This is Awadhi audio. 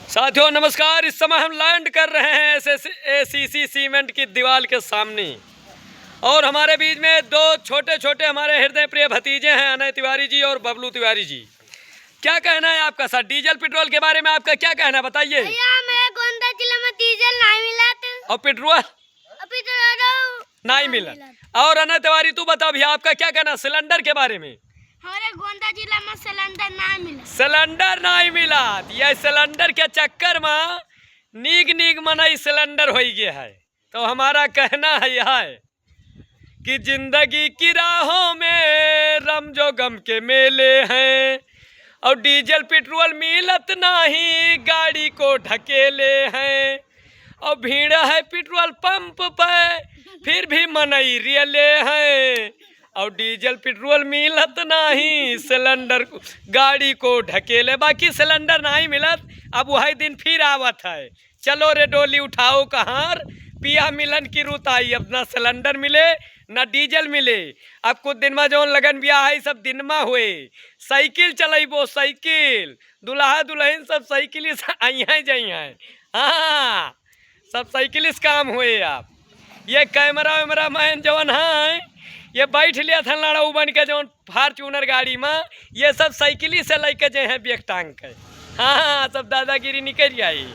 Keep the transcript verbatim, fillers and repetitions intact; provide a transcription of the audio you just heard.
साथियों नमस्कार, इस समय हम लैंड कर रहे हैं एसएस एसीसी सीमेंट की दीवार के सामने और हमारे बीच में दो छोटे छोटे हमारे हृदय प्रिय भतीजे हैं अनय तिवारी जी और बबलू तिवारी जी। क्या कहना है आपका सर, डीजल पेट्रोल के बारे में आपका क्या कहना है, बताइए। भैया, हमारे गोंडा जिला में डीजल नहीं मिलत। और पेट्रोल? और पेट्रोल नहीं मिलत। और अनय तिवारी, तू बता भैया, आपका क्या कहना सिलेंडर के बारे में? हमारे गोंडा जिला में सिलेंडर नहीं मिलत। सिलेंडर नहीं मिलत, यह सिलेंडर के चक्कर में नीक नीक मनई सिलेंडर होइ गए है। तो हमारा कहना है यह है कि जिंदगी की राहों में रम जो गम के मेले हैं, और डीजल पेट्रोल मिलत नहीं गाड़ी को ढकेले हैं, और भीड़ है पेट्रोल पंप पे फिर भी मनई रियले हैं, और डीजल पेट्रोल मिलत नहीं सिलेंडर को, गाड़ी को ढकेले। बाकी सिलेंडर नहीं मिलत, अब वही दिन फिर आवत है। चलो रे डोली उठाओ कहार, पिया मिलन की रुत आई, अब ना सिलेंडर मिले ना डीजल मिले। अब कुछ दिन में जौन लगन बियाह है सब दिन में हुए, साइकिल चलैबो साइकिल, दुल्हा दुल्हन सब साइकिल से आई हैं जाई हैं। हाँ, सब साइकिल से काम हुए। अब ये कैमरा वैमरा मैन जौन है, ये बैठ लिया था लड़ऊ बन के जौन फॉर्च्यूनर गाड़ी में, ये सब साइकिल से लेके जे हैं बैग टांग के। हाँ, सब दादागिरी निकल जाई।